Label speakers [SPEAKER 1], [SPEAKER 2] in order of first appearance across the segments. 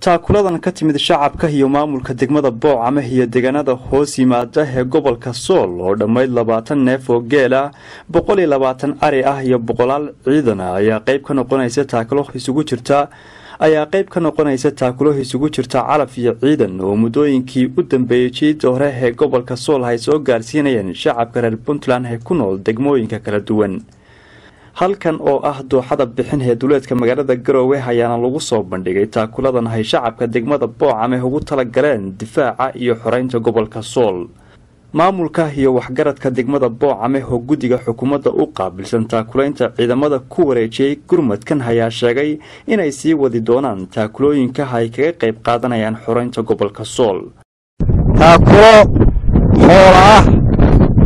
[SPEAKER 1] Taakuladan ka timid shacabka iyo maamulka degmada Boocame iyo deegaanada hoos yimaada ee gobolka Sool oo dhammayd 20 neef oo geel ah, 120 ari ah iyo boqolaal ciidan ah ayaa qayb ka noqonaysa taakulo isugu jirta calaf iyo ciidan oo muddooyinkii u dambeeyey jiida hore ee gobolka Sool ay soo gaarsiinayeen shacabka reer Puntland ee ku nool degmooyinka kala duwan. Halkan oo ah dooxada Bixin ee duleedka magaalada Garowe ayaana lagu soo bandhigay taakuladan ay shacabka degmada Boocame ugu talagaleen difaaca iyo xoreynta gobolka Sool. Maamulka iyo waxgaradka degmada Boocame oo guddiga xukuumadda u qaabilsan taakulaynta ciidamada ku wareejiyey gurmadkan ayaa sheegay inay sii wadi doonaan taakulooyinka ay kaga qayb qaadanayaan xoreynta gobolka Sool.
[SPEAKER 2] Taakulo xoola ah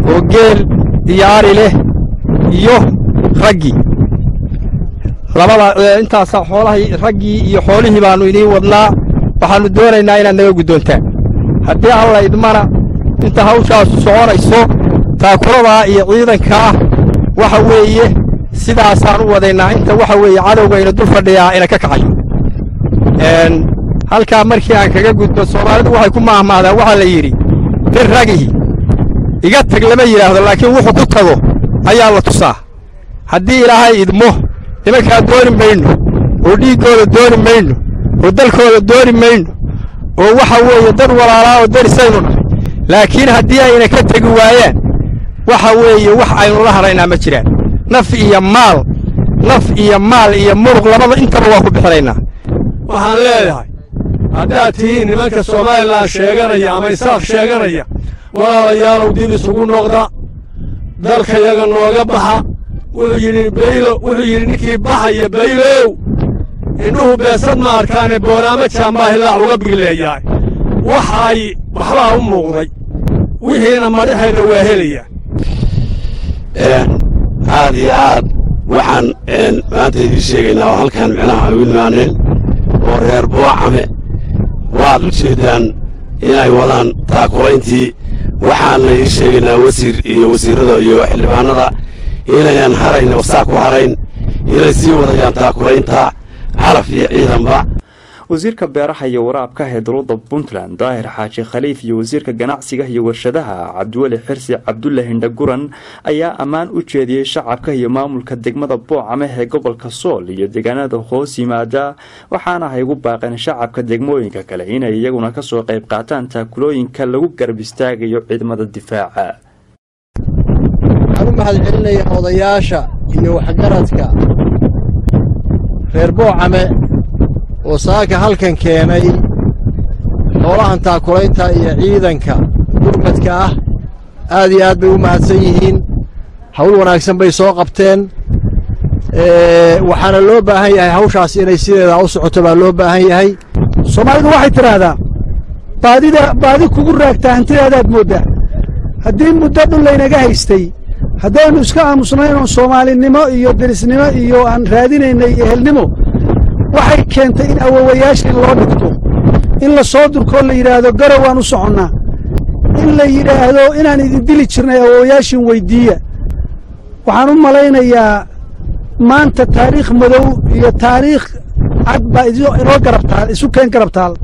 [SPEAKER 2] oo geel iyo ari leh iyo raggii labada intaasaa xoolahii, raggii iyo xoolihii baannu idiin wadnaa. Waxaannu doonaynaa inaad naga guddoontaan haddii Alla idmana. Inta hawshaasu soconayso, taakuladaa iyo ciidankaa waxa weeye sidaasaan u wadaynaa inta waxa weeye cadowgayna dul fadhiyaa ina ka kacayo. Halkaa markii aan kaga gudbo, Soomaalidu waxay ku maahmahdaan, waxaa la yidhi: "Nin ragihi iga tag lama yidhaahdo, laakiin wuxuu ku tago ayaa la tusaa." Haddii Ilaahay idmo, nimankaa dooni mayno oo dhiiggooda dooni mayno oo dalkooda dooni mayno oo waxa weeye dad walaalaa oo darisaynu nahay, laakiin haddii ayna ka tegi waayaan, waxa weeye wax aynu la hadhaynaa ma jiraan. Naf iyo maal, naf iyo maal iyo muruq labada intaba waa ku bixinaynaa.
[SPEAKER 3] Waxaan leeyahay, haddaad tihiin nimanka Somalilan sheeganaya ama Isaaq sheeganaya, walaalayaalow, dib isugu noqda, dalkayaga nooga baxa. Wuxuu yidhi Baylo, wuxuu yidhi ninkii baxaya Baylow, indhuhu beesad ma arkaane, booraamo jaambaa hilaac uga bigleeyahay. Waxay waxbaa u muuqday, wixiina madhaxeedna waa helaya.
[SPEAKER 4] Aad iyo aad waxaan maanta idiin sheegaynaa oo halkan micnaha ugu imaaneen oo reer Boocame waad u jeeddaan inay wadaan taakulayntii. Waxaanna idiin sheegaynaa, wasiir iyo wasiirrada iyo xildhibaanada, inayan harayn oo saa ku harayn, inay sii wadayaan taakulaynta calaf iyo ciidanba.
[SPEAKER 1] Wasiirka beeraha iyo waraabka ee dowladda Puntland, Daahir Xaaji Khaliif, iyo wasiirka ganacsiga iyo warshadaha, Cabdiweli Xirsi Cabdulle Hindhaguran, ayaa ammaan u jeediyey shacabka iyo maamulka degmada Boocame ee gobolka Sool iyo deegaanada hoos yimaada, waxaana ay ugu baaqeen shacabka degmooyinka kale inay iyaguna kasoo qayb qaataan taakulooyinka lagu garab istaagayo ciidamada difaaca.
[SPEAKER 5] Waxaan u mahad celinayaa odayaasha iyo waxgaradka reer Boocame oo saaka halkan keenay xoolahan taakulaynta iyo ciidanka gurmadka ah. Aad iyo aad bay u mahadsan yihiin, hawl wanaagsan bay soo qabteen. Waxaana loo baahan yahay hawshaas inay sideedaa u socoto baa loo baahan yahay.
[SPEAKER 6] Soomaalidu waxay tidhaahdaa: "Baadida baadi kugu raagtaa hantidaadaad mooddaa." Haddii muddo dhul laynaga haystay, haddaynu iska aamusnayn oon Soomaalinimo iyo derisnimo iyo aan raadinaynay ehelnimo, waxay keentay in awowayaashii loo dhigto, in la soo durkoo la yidhaahdo: "Garow waan u soconnaa," in la yidhaahdo: "Inaan idin dili jirnay awowayaashin weyddiiya." Waxaan u malaynayaa maanta taariikh madow iyo taariikh cad baa inoo garabtaal, isu keen garabtaal.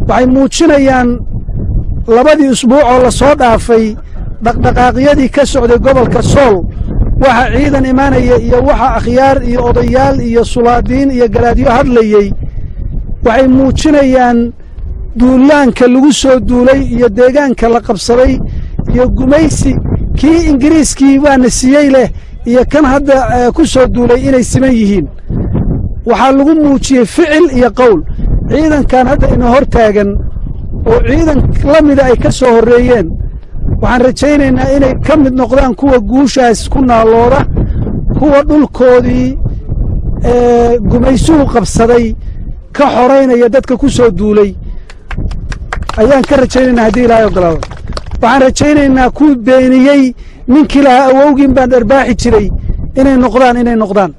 [SPEAKER 6] Waxay muujinayaan labadii usbuuc oo la soo dhaafay dhaqdhaqaaqyadii ka socday gobolka Sool, waxa ciidan imaanaya iyo waxa akhyaar iyo odayaal iyo sulaadiin iyo garaadyo hadlayey, waxay muujinayaan duulaanka lagu soo duulay iyo deegaanka la qabsaday iyo gumaysi kii Ingiriiskii waana siiyey leh iyo kan hadda ku soo duulay inay siman yihiin. Waxaa lagu muujiyey ficil iyo qowl. Ciidankan hadda ina hor taagan oo ciidan la mida ay ka soo horreeyeen, waxaan rajaynaynaa inay ka mid noqdaan kuwa guushaas ku naallooda, kuwa dhulkoodii gumaysuhu qabsaday ka xoraynaya dadka ku soo duulay ayaan ka rajaynaynaa, haddii Ilaahay oggolaado. Waxaan rajaynaynaa kuwii beeniyey ninkii lahaa "Awowgiin baan dharbaaxi jiray" inay noqdaan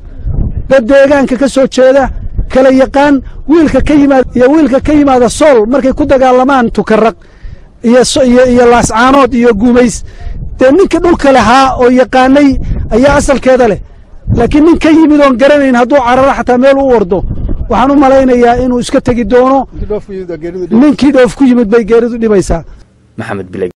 [SPEAKER 6] dad deegaanka ka soo jeeda, kala yaqaan wiilka ka yimaada iyo wiilka ka yimaada Sool markay ku dagaalamaan Tukaraq iyo Laascaanood iyo Guumays. Dee ninka dhulka lahaa oo yaqaanay ayaa asalkeeda leh, laakiin nin ka yimid oon garanayn hadduu cararo, xataa meel u ordo Waxaan u malaynayaa inuu iska tegi doono. Ninkii dhoof ku yimid bay geeridu dhibaysaa.
[SPEAKER 1] Maxamed Bileg.